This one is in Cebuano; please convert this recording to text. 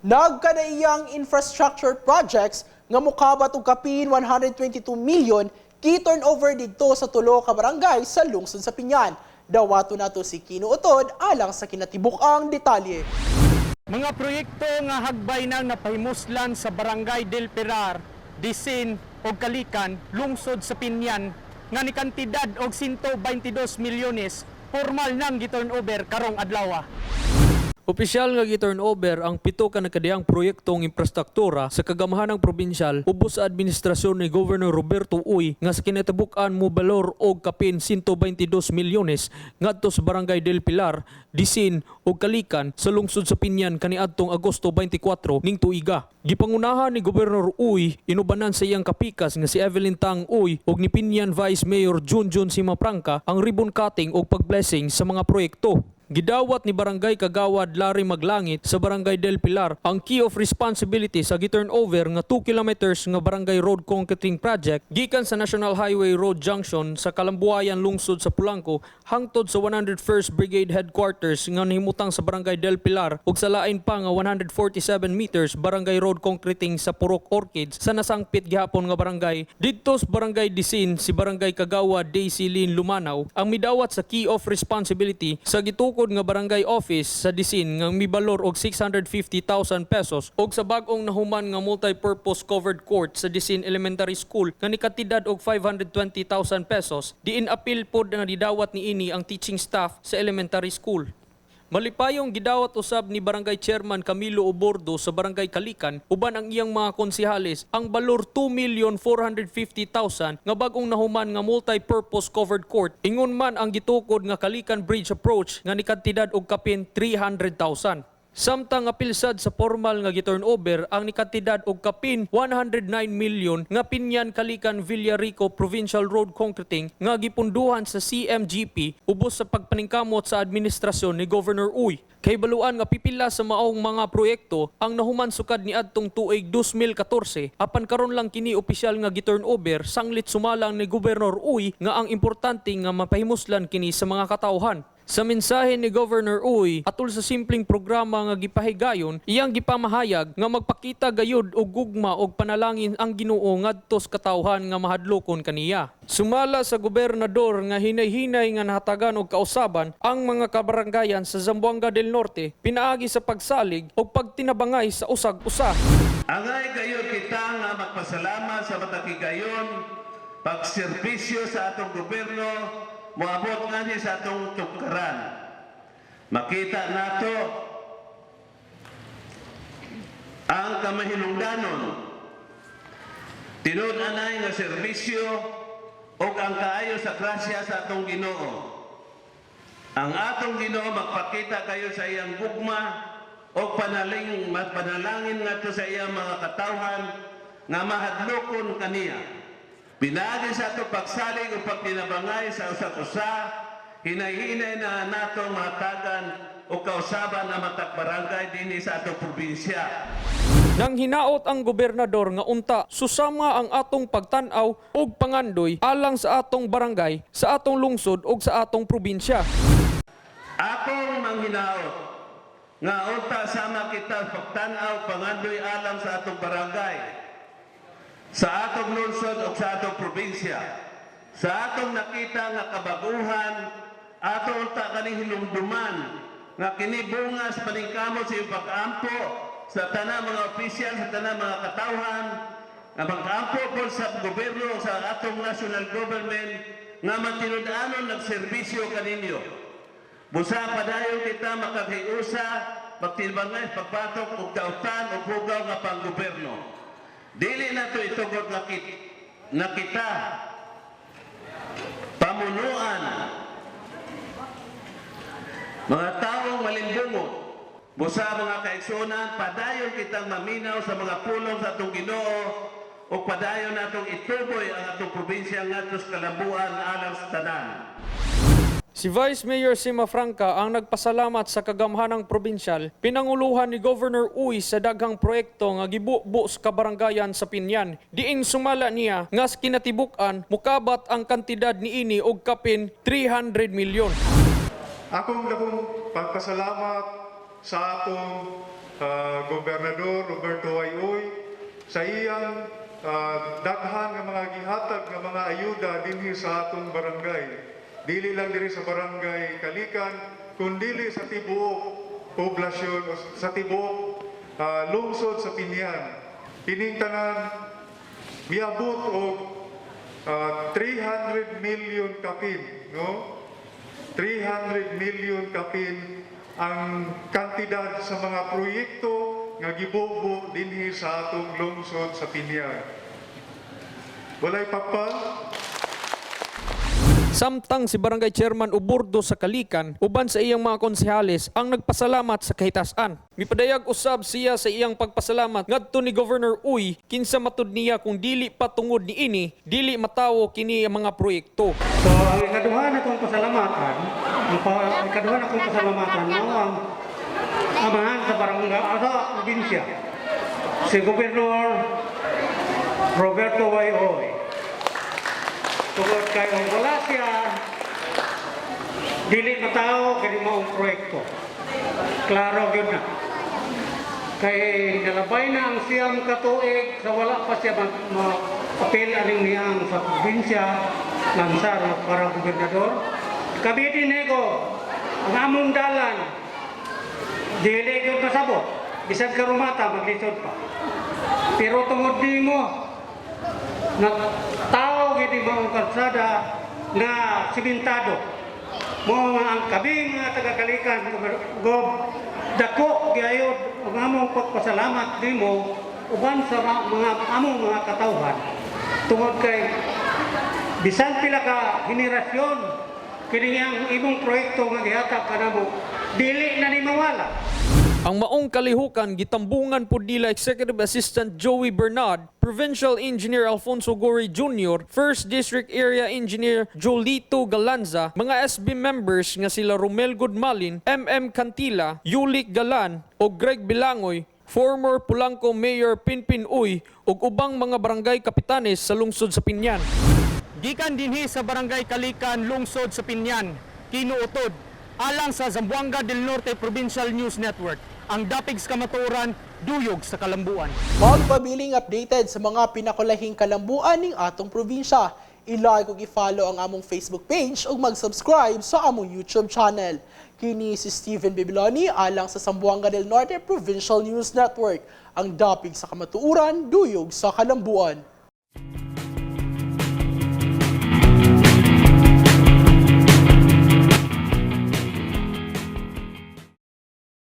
Nagkadaiyang infrastructure projects nga mukabat og kapin 122 million gi-turnover didto sa tulo ka barangay sa lungsod sa Biñan. Dawato nato si Kino Utod alang sa kinatibuk-ang detalye. Mga proyekto nga hagbay nang napahimuslan sa Barangay Del Pilar, Disin ug Kalikan, lungsod sa Biñan, nga ni kantidad og 122 milyones, formal nang gi-turnover karong adlaw. Opisyal nga gi-turn over ang pito ka nagkadiyang proyektong infrastruktura sa kagamahanang probinsyal ubos sa administrasyon ni Governor Roberto Uy nga sa kinatibuk-an mo balor og kapin 122 milyones ngadto sa Barangay Del Pilar, Disin ug Kalikan sa lungsod sa Biñan kaniadtong Agosto 24 ning tuiga. Gipangunahan ni Governor Uy, inubanan sa iyang kapikas nga si Evelyn Tang Uy ug ni Biñan Vice Mayor Junjun Cimafranca ang ribbon cutting ug pagblessing sa mga proyekto. Gidawat ni Barangay Kagawad Larry Maglangit sa Barangay Del Pilar ang key of responsibility sa gi-turnover nga 2 kilometers nga barangay road concreting project gikan sa National Highway Road Junction sa Kalambuayan, lungsod sa Polanco, hangtod sa 101st Brigade Headquarters nga nahimutang sa Barangay Del Pilar ug sa lain pa nga 147 meters barangay road concreting sa Purok Orchids sa nasangpit gihapon nga barangay. Didto sa Barangay Disin, si Barangay Kagawad Daisy Lynn Lumanaw ang midawat sa key of responsibility sa gitukod nga barangay office sa Disin nga mibalor og 650,000 pesos ug sa bag-ong nahuman nga multi-purpose covered court sa Disin Elementary School nga nikantidad og 520,000 pesos, diin apil pod nga didawat niini ang teaching staff sa elementary school. Malipayong gidawat usab ni Barangay Chairman Camilo Obordo sa Barangay Kalikan uban ang iyang mga konsehales ang balor 2,450,000 nga bag-ong nahuman nga multi-purpose covered court, ingon man ang gitukod nga Kalikan Bridge approach nga nikantidad og kapin 300,000. Samtang apil sad sa formal nga gi-turnover ang nikantidad og kapin 109 million nga Biñan Kalikan Villarico Provincial Road Concreting nga gipunduhan sa CMGP ubos sa pagpaningkamot sa administrasyon ni Governor Uy. Kahibaluan nga pipila sa maong mga proyekto ang nahuman sukad ni adtong tuig 2014, apan karon lang kini opisyal nga gi-turnover sanglit sumalang ni Governor Uy nga ang importante nga mapahimuslan kini sa mga katawhan. Sa mensahe ni Governor Uy atol sa simpleng programa nga gipahigayon, iyang gipamahayag nga magpakita gayud og gugma og panalangin ang Ginoo ngadto sa katawhan nga mahadlokon kaniya. Sumala sa gobernador nga hinay-hinay nga nahatagan og kausaban ang mga kabaranggayan sa Zamboanga del Norte pinaagi sa pagsalig og pagtinabangay sa usag-usa. Angay gayud kita nga magpasalamat sa matag higayon pagserbisyo sa atong gobyerno moabot ngani sa atong tugkaran. Makita nato ang kamahinungdanon, tinud-anay nga serbisyo ug ang kaayo sa grasya sa atong Ginoo. Ang atong Ginoo magpakita kayo sa iyang gugma o panalangin ngadto sa iyang mga katawhan nga mahadlokon kaniya. Pinaagi sa atong pagsalig o pagtinabangay sa usag-usa, hinay-hinay na natong mahatagan o kausaban ang matag barangay dinhi sa atong probinsya. Nang hinaot ang gobernador nga unta susama ang atong pagtan-aw ug pangandoy alang sa atong barangay, sa atong lungsod ug sa atong probinsya. Akong manghinaot nga unta sama kita pagtan-aw, pangandoy alang sa atong barangay, sa atong lungsod ug sa atong probinsya. Sa atong nakita nga kabaguhan, ato unta kaning hinumduman nga kini bunga sa paningkamot sa iyong pag-ampo sa tanang mga opisyal, sa tanang mga katawhan, nga mag-ampo po sa gobyerno, sa atong national government, nga matinud-anon nagserbisyo kaninyo. Busa padayon kita makaghiusa, pagtilbangay, pagbatok ug dautan ug hugaw nga panggobyerno. Dili nato itugot nga na kita pamunuan mga taong malimbungot. Busa, mga kaigsuonan, padayon kitang maminaw sa mga pulong sa atong Ginoo ug padayon natong ituboy ang atong probinsya ngadto sa kalambuan alang sa tanan. Si Vice Mayor Cimafranca ang nagpasalamat sa kagamhanang probinsyal pinanguluhan ni Governor Uy sa daghang proyekto nga gibubo sa kabaranggayan sa Biñan. Diin sumala niya nga sa kinatibuk-an mukabat ang kantidad niini og kapin 300 milyon. Akong dakong pagpasalamat sa atong Gobernador Roberto Y. Uy sa iyang daghan nga mga gihatag nga mga ayuda dinhi sa atong barangay. Dili lang diri sa Barangay Kalikan, kundili sa tibuok poblasyon o sa tibuok lungsod sa Biñan. Kining tanan miabot og 300 million kapin, no? 300 million kapin ang kantidad sa mga proyekto nga gibubo dinhi sa atong lungsod sa Biñan. Walay pakpal. Samtang si Barangay Chairman Uburdo sa Kalikan uban sa iyang mga konsehales ang nagpasalamat sa kahitasan. Mipadayag usab siya sa iyang pagpasalamat ngadto ni Governor Uy, kinsa matud niya kung dili pa tungod niini, dili matawo kini ang mga proyekto. So, ang ikaduha na kong pasalamatan, ang ikaduha na kong pasalamatan, mao ang amahan sa barangay, sa probinsya, si Gobernador Roberto Y. Uy. Tungod kay kung wala siya, dili matao kini maong proyekto. Klaro gyud na. Kay nalabay na ang 9 ka tuig sa wala pa siya ma-apil aning niyang sa probinsya, lansar para gobernador. Cavite Nego, ang among dalan, dili gyud masabot. Bisan karumata, maglisod pa. Pero tungod nimo, na tao gid maong kalsada nga simentado. Mo nga ang kami mga taga-Kalikan, Gob, dako gyud ang among pagpasalamat nimo uban sa mga among mga katawhan. Tungod kay bisan pila ka henerasyon kini ang imong proyekto nga gihatag kanamo, dili na ni mawala. Ang maong kalihukan gitambungan pud nila Executive Assistant Joey Bernard, Provincial Engineer Alfonso Gori Jr., First District Area Engineer Jolito Galanza, mga SB members nga sila Romel Goodmalin, MM Cantila, Yulik Galan o Greg Bilangoy, former Polanco Mayor Pinpin Uy ug ubang mga barangay kapitanes sa lungsod sa Biñan. Gikan dinhi sa Barangay Kalikan, lungsod sa Biñan, Kino Utod, alang sa Zamboanga del Norte Provincial News Network, ang dapig sa kamatuoran, duyog sa kalambuan. Magpabiling updated sa mga pinakulahing kalambuan ning atong probinsya. I-like ug i-follow ang among Facebook page ug mag-subscribe sa among YouTube channel. Kini si Steven Bibiloni alang sa Zamboanga del Norte Provincial News Network, ang dapig sa kamatuoran, duyog sa kalambuan.